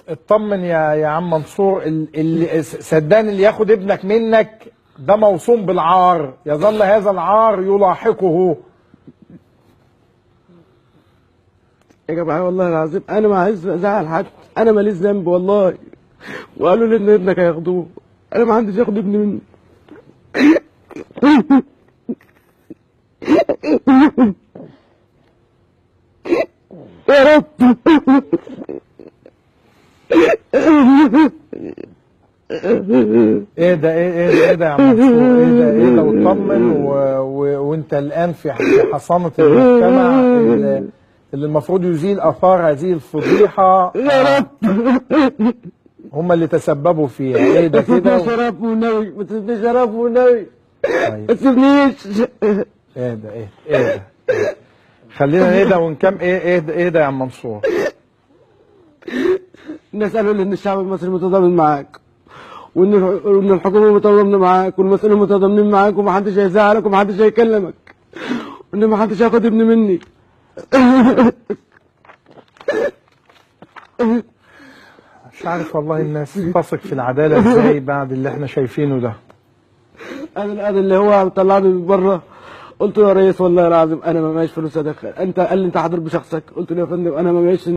اطمن يا عم منصور، اللي صدقني اللي ياخد ابنك منك ده موصوم بالعار، يظل هذا العار يلاحقه. يا جماعة والله العظيم انا ما عايز ازعل حد، انا ماليش ذنب والله. وقالوا لي ان ابنك هياخدوه، انا ما عنديش ياخد ابني مني. يا رب. ايه ده ايه ايه ايه ده يا عم منصور، ايه ده ايه ده؟ واطمن وانت الان في حصانه المجتمع اللي المفروض يزيل اثار هذه الفضيحة. يا رب. هم اللي تسببوا فيها. ايه ده كده؟ ما تسيبنيش شرف والنبي، ما تسيبنيش شرف والنبي، ما تسيبنيش. ايه ده ايه ايه ده؟ خلينا نهدى ونكم. ايه ايه ده ايه ده يا عم منصور؟ الناس قالوا لي ان الشعب المصري متضامن معاك، وان الحكومة متضامنه معاك، والمسؤولين متضامنين معاك، ومحدش هيزعلك ومحدش هيكلمك، وان محدش هياخد ابني مني. مش عارف والله الناس تثق في العدالة ازاي بعد اللي احنا شايفينه ده. انا اللي هو طلعني من بره، قلت له يا ريس والله العظيم انا ما معيش فلوس ادخل، انت قال لي انت حاضر بشخصك، قلت له يا فندم انا ما معيش.